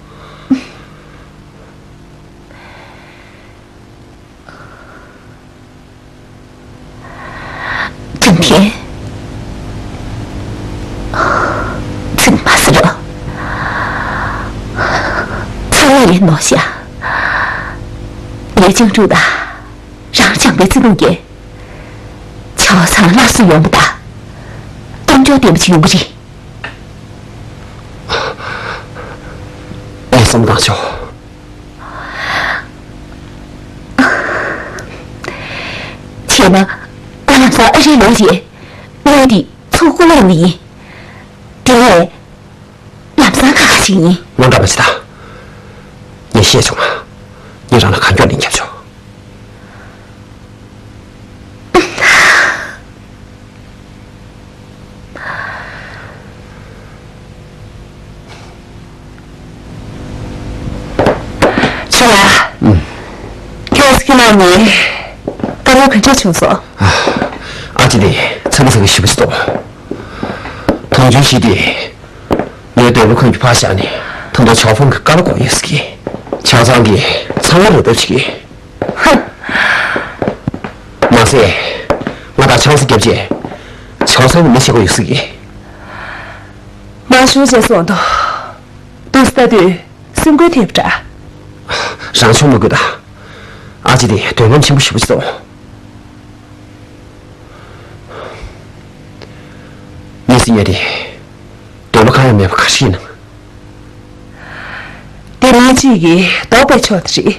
ཀྲུང་ཐེན། ཚིག་མ་ཟེར་རོགས། ཚང་མ་ཡིན་ནོ་ཤ། ངས་ཅང་ཀྲུའུ་དང་རང་སྦྱངས་པའི་བརྩེ་དུང་གིས། ཆའོ་ཚང་སླར་གསོ་ཡོང་བ་དང་། གཏོང་འཇོག་ལྡན་པ་ཅིག་ཡོང་གི་རེད། ངས་བསམ་བཏང་ཆོག་བྱས་ན། ཁོ་ལམ་སང་ཨ་རིར་ལོག་རྗེས། དངུལ་འདི་ཚུར་བསྐུར་ལེན་ཡིན། དེ་ནས། ལམ་སང་ཁ་ཁ་ཞིག་ཡིན། དངངས་སྐྲག་མ་བྱེད་ད། ངས་བཤད་ཆོག་ང་། ངས་རང་ལ་གང་མགྱོགས་ལན་རྒྱབ་ཆོག་ཆུང་ལགས། ཨུམ། ཁྱོད་སྐྱིད་ལགས་ནས་བཀའ་མོལ་ག་འདྲ་བྱུང་སོང་། ཨ་ཅེ་དེ་ཚ་གི་ཚ་གི་ཞེ་པོ་ཅིག་འདུག་དོན་ཆུང་ཞིག་དེ། ངའི་འདོད་པ་ཁོང་གིས་ཕར་བཞག་ནས་ད་དུང་ཆའོ་ཧྥང་གི་བཀའ་སློབ་དགོས་ཡོད་ཟེར་གི། ཆའོ་ཚང་གིས་ཚང་མ་རོགས་ཐབས་བྱེད་ཀྱི། ཧ། མ་ཟད། ང་དང་ཆང་ས་བརྒྱབ་རྗེས། ཆའོ་ཚང་གི་མི་བྱེད་དགོས་ཡོད་ཟེར་གི། མ་ཞུ་བྱས་སོང་དོ། འདུག་ལྟ་དུས་སེམས་འགུལ་ཐེབས་འདྲ། རང་ཆུང་མ་དགོས་ད། ཨ་ཅེ་དེ་འདོད་རྔམ་ཆེན་པོ་ཞེ་པོ་ཅིག་འདུག་ངའི་སྲིད་ཉོ་དེ། འདོད་པ་གང་ཡང་མེད་པ་ག་རེ་ཡིན་ནམ། དེ་མི་གཅིག་གིས་ལྡོག་པའི་ཕྱོགས་དེ་རེད།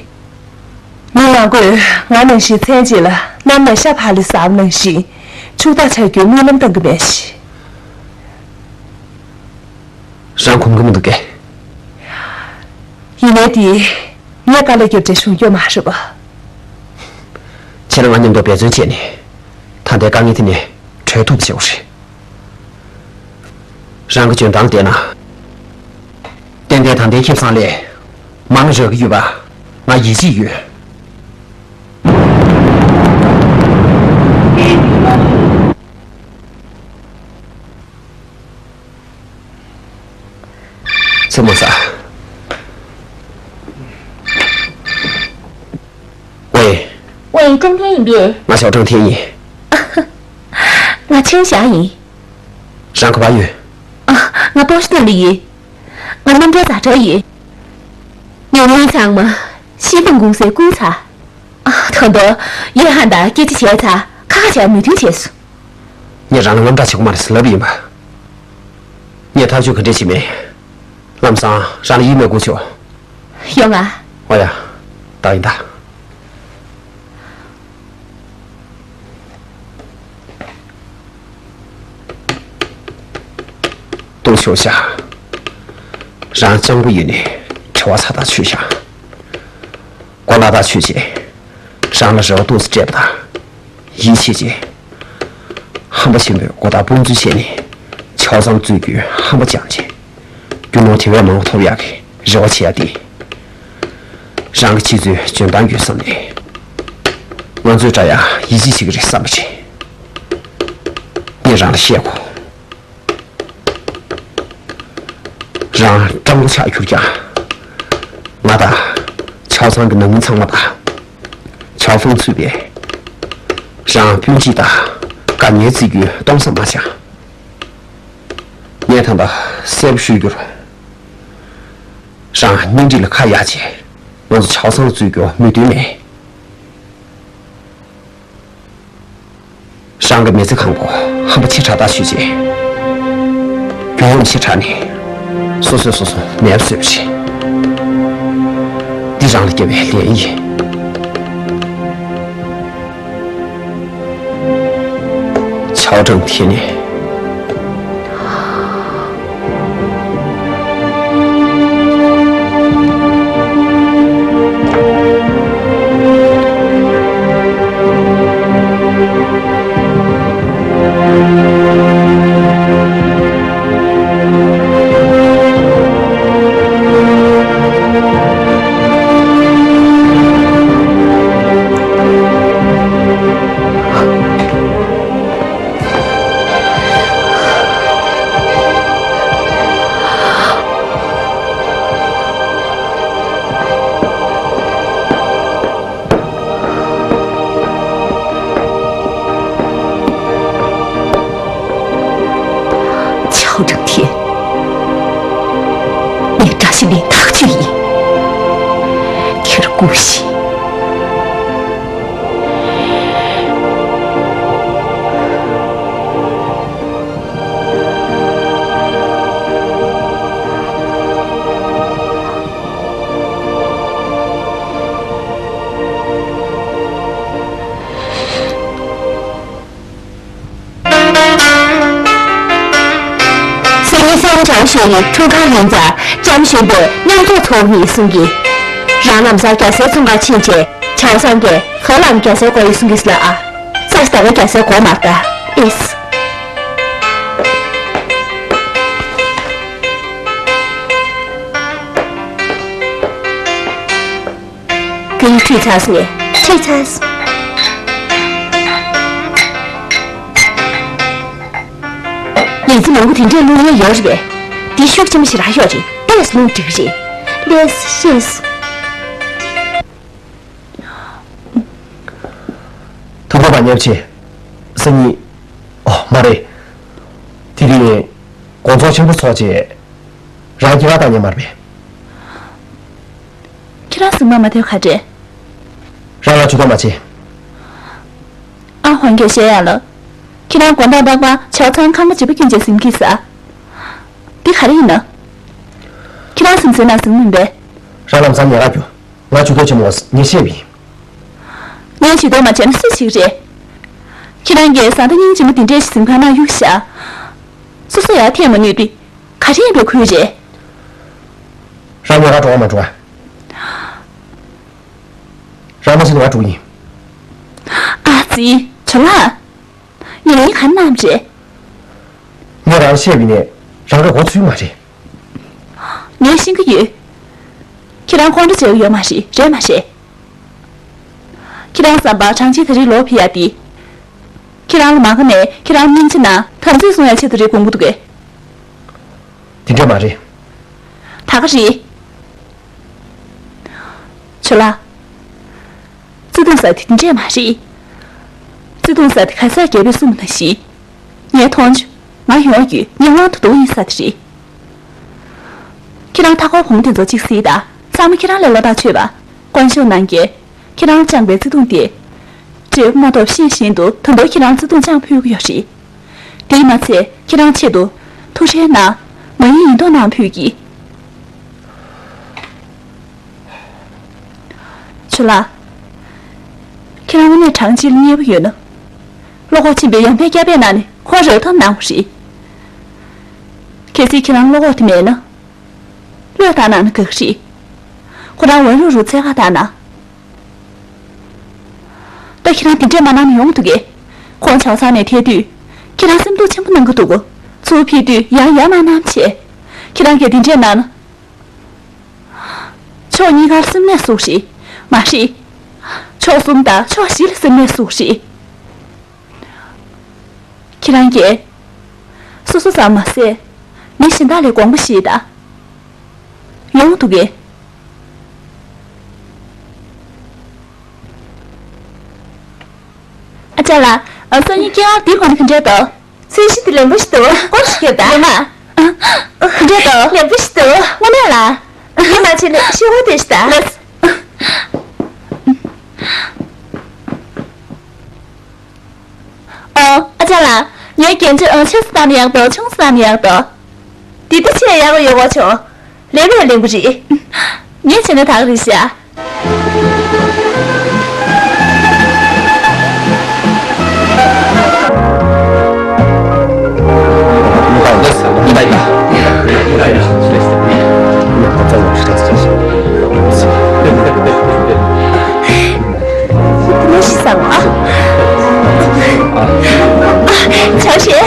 མི་མང་པོས་ང་ནང་བཞིན་མཚན་གཅིག་ལ་གནམ་ནས་ཤ་བག་ལེབ་ཟ་བ་ནང་བཞིན་ཕྱུག་བདག་ཆགས་རྒྱུའི་སྨོན་ལམ་བཏང་གི་མེད་ཤི། རང་གོམས་གྱི་མི་འདུག་གས། ཡིན་ནའི་དེ་ངས་དཀའ་ལས་བརྒྱབ་བྱས་བྱུང་རྒྱུ་མ་རེད་པ། ཁྱེད་རང་ང་མཉམ་དུ་འབད་བརྩོན་བྱས་ནས་ད་ལྟའི་དཀའ་ངལ་དེ་ནས་གྲོལ་ཐུབ་པ་བྱེད་དགོས་རེད། རང་གི་འཇོན་ཐང་བལྟས་ན། ཏན་ཏན་ད་ལྟའི་ཁེ་བཟང་ལས་མང་རག་གི་ཡོད་པ་ང་ཡིད་ཆེས་ཡོད། ཚུར་མ་ཟ། ཝེ། ཝེ། ཀྲང་ཐེན་ཡིན་པས། ང་ཞའོ་ཀྲང་ཐེན་ཡིན། ང་ཆན་ཞའོ་ཡིན། རང་ག་པར་ཡོད། ཨ། ང་པོ་ཤི་ཏན་ལ་ཡོད། ང་གནམ་གྲུ་ཛ་དྲག་ཡོད། ངའི་དངུལ་ཚང་མ་ཤིན་ཧྥང་ཀུང་སིར་བསྐུར་ཚར། ཨ། ད་དུང་ཡོ་ཧན་དང་སྐད་ཆ་བྱས་ཚར། ཁ་ཁ་བྱས་མོས་མཐུན་བྱས་སོང་། ངས་རང་ལ་རྔམ་སྐྲག་བྱེད་དགོས་མ་རེད་ཟེར་ལབ་ཡིན་པ། ངས་ཐག་གཅོད་ག་འདྲས་བྱེད་མེད། ལམ་སང་རང་ལ་ཡིད་མ་དགོས་ཆོག་ཡོང་ང་། ཨོ་ཡ། ད་ཡིན་ད། ཏུང་ཞོ་ཤ། རང་སྤྱང་པོ་ཡིན་ནས་བྲེལ་བ་ཚ་ཐག་ཆོད་ཤག་གོ་ལ་ཐག་ཆོད་རྗེས། རང་ལ་རེ་བ་ཏོག་ཙམ་སྤྲད་པ་དང་། ཡིད་ཆེས་རྗེས། ཧམ་པ་ཆེན་པོས་མགོ་བཏགས་དཔུང་འཛུལ་བྱས་ནས་ཆའོ་ཚང་རྩོད་རྒྱུའི་ཧམ་པ་བཅངས་རྗེས། རྒྱུ་ནོར་དེ་བས་མང་བ་ཐོབ་ཡག་གི་རེ་བ་བྱེད་ཡག་དེ། རང་གི་ཁྱེད་ཚོའི་འཇོན་ཐང་ཡོད་བསམ་ནས། ང་ཚོས་འདྲ་ཡག་ཡིད་ཆེས་བྱེད་ཀྱི་རེད་བསམ་པ་རེད། ངས་རང་ལ་བཤད་དགོས། རང་སྤྲང་པོ་ཆགས་གྱུར་ཀྱང་། ང་དང་། ཆའོ་ཚང་གི་ནང་མི་ཚང་མ་དང་། ཆའོ་ཧྥང་ཚུད་པས། རང་སྤུན་མཆེད་དང་། དགའ་ཉེ་བརྩི་རྒྱུའི་སྟོང་བསམ་མ་བྱ། ངས་ད་ལྟ་གསལ་པོ་ཞུ་རྒྱུར། རང་གཉེན་སྒྲིག་ལ་ཁ་གཡར་བྱས། ང་ཚོ་ཆའོ་ཚང་ལ་རྩོད་རྒྱུ་མོས་མཐུན་མེད། རང་ ཨང་ཀི་མི་ཚེ་གང་པོ་ཧམ་པ་ཆེ་དྲགས་དག་ཤོད་ཅེས། རྒྱུ་ནོམ་ཆེ་དྲགས་ནས་སོ་སོས་སོ་སོ་མེད་པ་བཟོས་པ་རེད། འདི་རང་ལ་སྐྱེ་བའི་ལན་ཡིན། ཆའོ་ཀྲང་ཐེན་ནི། ཆའོ་ཀྲང་ཐེན། ངས་བཀྲ་ཤིས་ལན་ཐག་གཅོད་ཡིན། ཁྱེད་སྒུག་ཤིག། སང་ཉིན་སང་ལྕམ་ཞོན་ནི་ཁྲུང་ཁང་ཡོང་ཙང་ལྕམ་ཞོན་པོས་མཉམ་ཐོག་ཚོགས་ཡིན་གསུང་གི། རང་ལམ་སང་རྒྱ་སེར་ཚོང་ཁང་ཕྱིན་བྱས་ཆའོ་སང་གིས་ཧ་ལམ་རྒྱ་སེར་དགོས་ཡིན་གསུང་གི་ལ་ཨ། ཙག་ད་ག་རྒྱ་སེར་དགོས་མ་ད་ཨེས། ཀུན་ཁྲིད་ཚར་སོང་ངས། ཁྲིད་ཚར་སོང་། ཡིན་ཚེ་མང་པོ་དེ་འདྲས་བླུག་ཡས་ཡོད་རེད་པས། འདི་ཤུགས་ཆེན་པོ་ཞིག་རག་ཡོད་རེད། ཏོག་ཙམ་བླུག་འགྲིག་གི་རེད། ལགས་སོ་ཤེས་སོང་། ཐུགས་ཁུར་མ་བརྙས་པ་བྱེད། སང་ཉིན། ཨོ་མ་རེད། དེ་རིང་དགོང་ཚོགས་ཆེན་པོ་ཚོགས་རྗེས། རང་སྐྱེ་བ་བཏང་ཉན་མ་རེད་པས། ཁྱེད་རང་གཟིགས་མ་མ་ཐོན་ག་འདྲས། རང་ལ་ཇུས་གཏོགས་མ་བྱེད། ཨ་ཧོན་གྱིས་བཤད་ཡ་ལ། ཁྱེད་རང་དགོང་དག་པག་པ་ཆའོ་ཚང་ཁང་པ་བརྗེ་པོ་སྐྱོན་བྱས་ཟིན་གྱིས་ཟ། འདི་ག་རེ་ཡིན་ན། ཁྱེད་རང་ཟིན་ཟིན་ན་ཟིན་མིན་པས། རང་ལམ་སང་ཉལ་ཁ་རྒྱུ། ང་ཇུས་གཏོགས་བྱེད་མོ་ངས་བཤད་པ་ཡིན། ངས་ཇུས་གཏོགས་མ་བྱས་ན་སུས་བྱེད་ཀྱི་རེད། ཁྱེད་རང་གིས་བཟའ་ཟླ་སྙིང་རྗེ་མོ་འདི་འདྲས་ཤིག་གཟིམ་ཁང་ནང་གཡུགས་བཞག། སོ་སོ་ཡར་འཐེན་མ་ནུས་ཏེ། ག་རེ་ཡིན་པའི་ཁུལ་རེད། རང་ཉལ་ཁ་འགྲོ་བ་མ་འགྲོ་བ། རང་མ་ཤི་ང་འགྲོ་གི་ཡིན། ཨ་ཙི། ཇོ་ལགས། ངས་ལན་ག་རེ་གནང་བ་རེད། ངས་རང་ལ་བཤད་པ་ཡིན་ནས་རང་གི་མགོ་ཚོས་མ་རེད། ངས་ཤེས་ཀྱི་ཡོད། ཁྱེད་རང་ཁོང་ཁྲོ་བྱེད་ཀྱི་ཡོད་མ་རེད། རེད་མ་རེད། ཁྱེད་རང་བསམ་པར་གྲང་ཅིག་ད་རེས་ལོག་ཕེབས་ཡ་དེ། ཁྱེད་རང་ལ་མ་དགའ་ནས་ཁྱེད་རང་སྙིང་རྗེ་ན་དམ་ཚིག་སྲུང་ཡ་ཆེད་དུ་རེད་དགོངས་ཀྱི་འདུག་གས། དེ་འདྲ་མ་རེད། ད་ག་རེད། ཇོ་ལགས། བརྩེ་དུང་ཟེར་དེ་དེ་འདྲས་མ་རེད། བརྩེ་དུང་ཟེར་དེ་ག་ས་རྒྱལ་པོས་གསུངས་པ་ནང་བཞིན། ངས་མཐོང་ཆོས། ང་ཡོང་རྒྱུའི་ངན་དབང་དུ་འདུག་ཡིན་ས་དེ་རེད། ཁྱེད་རང་མཐའ་འཁོར་བུ་མོ་དེ་ཚོ་གཅིག་གཟིགས་དང་། ཚང་མ་ཁྱེད་རང་ལས་བློ་ཐག་ཆོད་པ། དཀོན་མཆོག་གནང་རྒྱལ། ཁྱེད་རང་བཅངས་པའི་བརྩེ་དུང་དེ། འབྲས་བུ་མ་ཐོབ་ཤེས་བཞིན་དུ་ད་དུང་ཁྱེད་རང་བརྩེ་དུང་བཅངས་ཕོད་ཀྱི་ཡོད་རེད། དེས་མ་ཚད་ཁྱེད་རང་ཆེད་དུ་ཐུགས་ཁྲལ་གནང་། མ་ཡིན་ཡིན་མདོག་གནང་ཕོད་ཀྱི། ཇོ་ལགས། ཁྱེད་རང་དངོས་གནས་གྲངས་གཅིག་ལ་མཉེས་པོ་ཡོད་ན། བློ་ཁོག་ཆེན་པོས་ཡང་ཕན་བསྐྱར་ཕན་གནང་ནས་ཁོ་རོལ་ཐོབ་གནང་བ་རེད། གལ་སྲིད་ཁྱེད་རང་བློ་ཁོག་དེ་མེད་ན། བློས་བཏང་གནང་ན་དགའ་གི་རེད། ཁོ་རང་ཝན་རུ་རུ་འཚོལ་ག་བཏང་ན། ད་ཁྱེད་རང་དེ་འདྲས་མ་གནང་ན་ཡོང་འདུག་གས། ཁོང་ཆའོ་ཚང་ནས་ཐད་དུས། ཁྱེད་རང་སེམས་སྡུག་ཆེན་པོ་གནང་གི་འདུག་གོ། ཚུར་ཕེབས་དུས་ཡང་ཡར་མར་གནང་བྱས། ཁྱེད་རང་གིས་དེ་འདྲས་གནང་ན། ཕྱོགས་གཉིས་ཀར་སེམས་ནད་ཟུག་རེད། མ་རེད། ཕྱོགས་གསུམ་དང་ཕྱོགས་བཞི་ལ་སེམས་ནད་ཟུག་རེད། ཁྱེད་རང་གིས། སོ་སོ་ཙམ་མ་ཟད། མི་གཞན་དག་ལ་དགོངས་པ་བཞེས་དང་། ཡོང་འདུག་གས། ཨ་ཅག་ལགས། ཨ། སང་ཉིན་སྐྱེ་བ་འདི་གོན་ན་ག་འདྲས་འདུག། ཚད་གཞི་དེ་ལེན་པོ་ཞིག་འདུག། སྐོར་ཞིག་རྒྱབ་དང་། ཡོད་མ། ག་འདྲས་འདུག། ལེན་པོ་ཞིག་འདུག། དངོས་གནས་ལ། ཡིད་མ་ཆེས་ནས་ཤོག་བུ་དེ་ཞིག་དང་། ལགས། ཨོ། ངས་རྒྱན་ཆ་ཨང་ཆེ་ཙམ་ཡག་འདུག་ཆུང་ཙམ་ཡག་འདུག་འདི་ལྟ་ཆེས་ཡག་པོ་ཡོད་གོ་བྱུང་། ལེན་པས་ལེན་པོ་རེད། ངས་བྱས་ན་ད་ག་རེད་ཤག་ནས་ཤི་སང་ཨ། ཆའོ་ཤེ།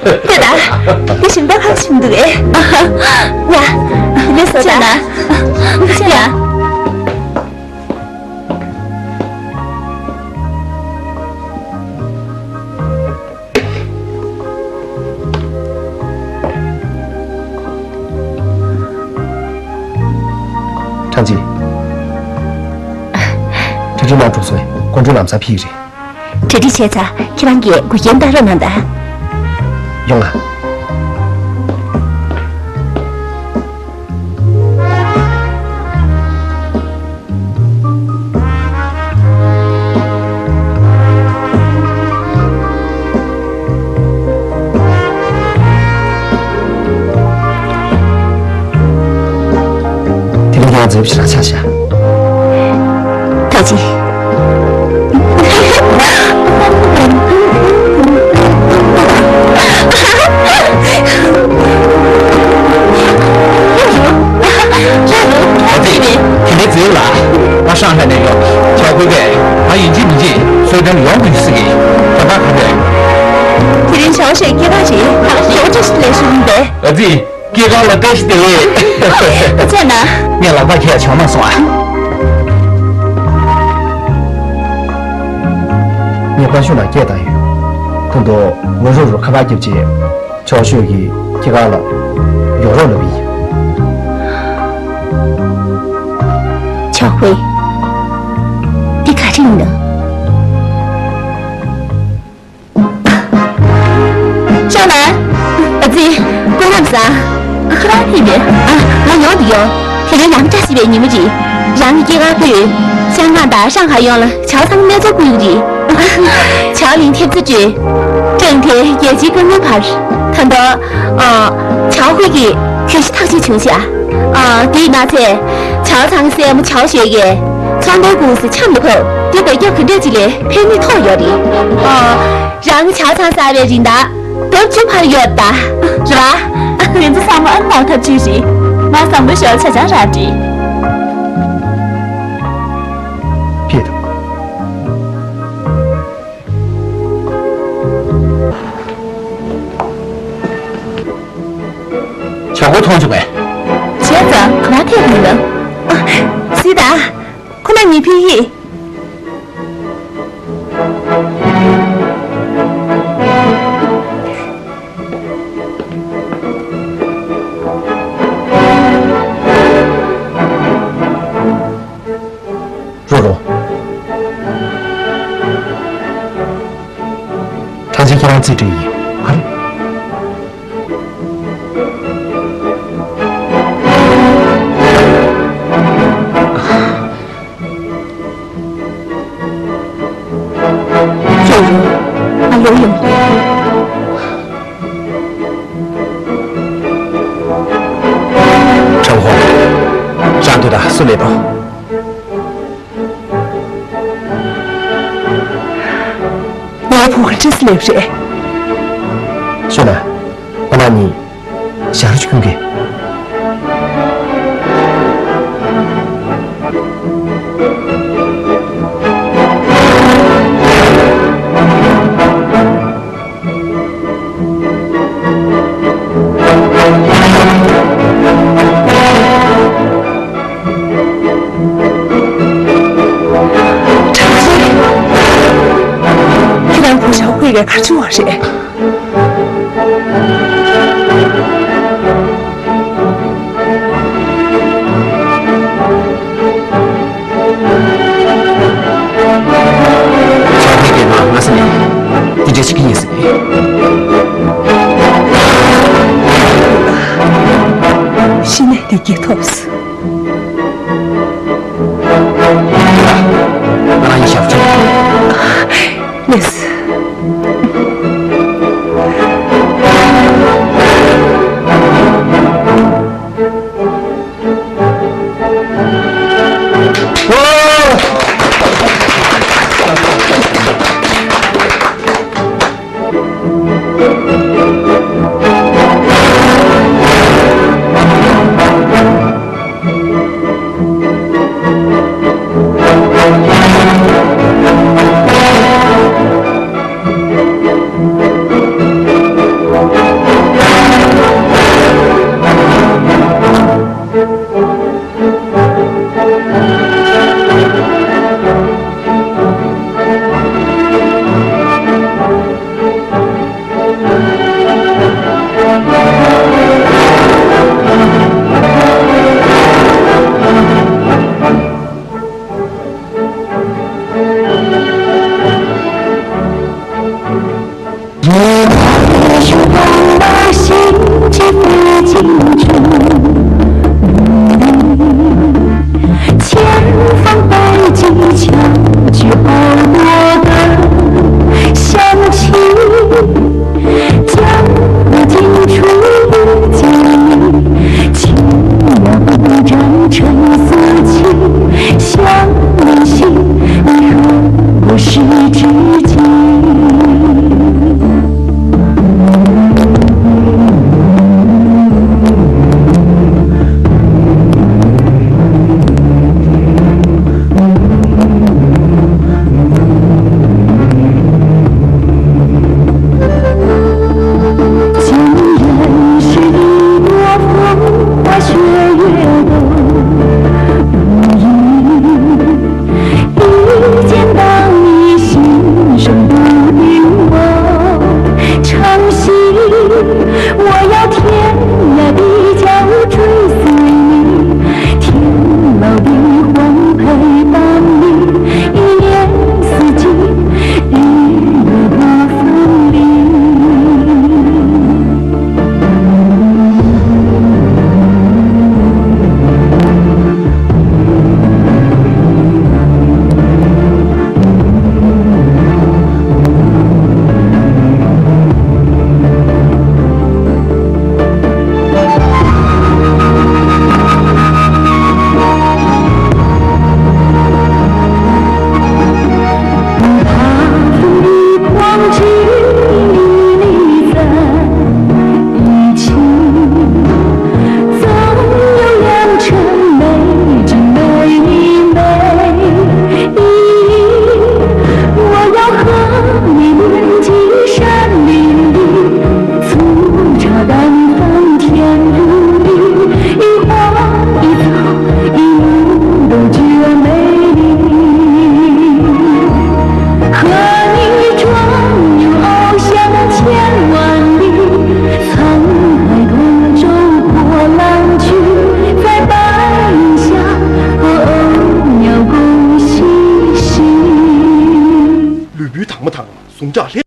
ལྟོས་དང་། འདི་ཞིམ་པོ་ཧ་ཅང་འདུག་ཨེ། ཡ། འདི་ནས་བཟོ་དང་། ཡ། ཁྲང་ཅི། གྲ་སྒྲིག་གནང་གྲུབ་སོང་། སྐུ་མགྲོན་ལམ་སང་ཕེབས་ཀྱི་རེད། གྲ་སྒྲིག་བྱས་ཚར། ཁྱེད་རང་གིས་འགུལ་སྐྱོད་ལྟ་རོགས་གནང་དང་། ཡོང་ང་། དེ་རིང་ཡང་མཛེས་པོ་ཞེ་དྲག་ཆགས་ཤག་ཐུགས་རྗེ་ཆེ། ཨ་ཙི། དེ་འདྲའི་མཛེས་ལ། ང་ཧྲང་ཧའེ་ནས་ཡོང་། ཆའོ་ཧུའེ་པས་ང་ཡིན་གཅིག་མིན་གཅིག་གསོལ་སྟོན་ཡོང་དགོས་ཟེར་གི། ད་ལྟ་ག་རེ། དེ་རིང་ཞའོ་ཤེ་སྐྱེས་སྐར་རེད། ཞའོ་ཀྲི་ལས་ཞུ་གི་འདུག་ཨ་ཙི། སྐྱེས་སྐར་ལ་བཀྲ་ཤིས་བདེ་ལེགས། ཐུགས་རྗེ་གནང་། ངས་ལག་པ་ཁྱེར་བྱུང་མ་སོང་ཨ། ངས་པ་ཤུ་ལ་སྐད་བཏང་ཡོད། ཁོང་ཚོ་ངོ་རུ་རུ་ཁ་པར་བརྒྱབ་རྗེས། ཆའོ་ཧུའེ་གི་སྐྱེས་སྐར་ལ་ཡོང་རོགས་ལབ་ཡིན། ཆའོ་ཧུའེ། འདི་ག་རེ་ཡིན་ནམ། ཅོ་ལན། ཨ་ཙི། སྐུ་ཁམས་བཟང་། ཁྱེད་རང་ཕེབས་པས། ཨ། ང་ཡོང་དུ་ཡོང་། དེ་རིང་ཡང་བཀྲ་ཤིས་པའི་ཉིན་མོ་རེད། རང་གི་སྐྱེས་སྐར་དུས། ཤང་ཀང་དང་ཧྲང་ཧའེ་ཡོངས་ལ་ཆའོ་ཚང་གནས་ཚུལ་བསྐུར་གྱི་རེད། ཆའོ་ལིན་ཐེབས་རྩ་སྤྲོད། ཀྲང་ཐེ་རྒྱལ་སྤྱིའི་སྐུ་ངལ་བར། ད་དུང་། ཨ། ཆའོ་ཧུའེ་གིས་གྱོད་གཞི་ཐག་གཅོད་བྱུང་ཤག་ཨ། དེས་མ་ཚད། ཆའོ་ཚང་སྲས་མོ་ཆའོ་ཞོས་ཀྱིས་ཚོང་དོན་ཀུང་སི་འཆམ་ཡོད་སྐབས་དེ་བེད་སྐྱོབ་ག་འདྲས་ཅིག་ལས་ཕན་ནུས་ཐོགས་ཡོད་རེད། ཨ། རང་ཆའོ་ཚང་གསར་པའི་རིན་ཐང་ལྡབ་བཅུ་འཕར་ཡོད་ད། རེད་བ། དེ་ཚོ་ཚང་མ་ཨ་ནི་མོ་ཐབས་ཇུས་རེད། ང་བསམ་བློ་ཞིག་ཆ་ཚང་རག་རེད། ཕེབས་དང་། བྱ་སྒོ་མཐོང་བྱུང་བས། བྱས་ཙང་ག་པར་ཐད་མི་འདུག་ཨ། སི་ད། ཁོ་ན་ཉི་ཕི་ཡི། རོ་རོ། ཐང་ཆེན་ཁྱེད་རང་རྩིས་སྤྲད་ཡིན། ཨ་རེ། ཅོ་རོ། ང་ལོག་ཡོང་། ཁྲང་ཧོ། རང་དུ་ད་སུ་ལས་དང་། ངའི་བུ་ག་འདྲས་སླེབས་རེད། ཤོད་ན། ཨ་མ་གཉིས་ཞག་རེ་ཅིག་ཁུམ་གི། ཁྱེད་རང་བུ་ཞའོ་ཧུའེ་ག་ག་བྱུང་བ་རེད། ཆོག་ཐིག་གི་ནང་ང་ས་ནས་འདི་འདྲ་ཞིག་ཡིན་ཟེར། ཤི་ནས་དེ་སྐྱེས་ཐོབ་སོང་། ང་རང་ཡིན་ཞབས་ཕྱི། ལེས། ཅག་ལྷན་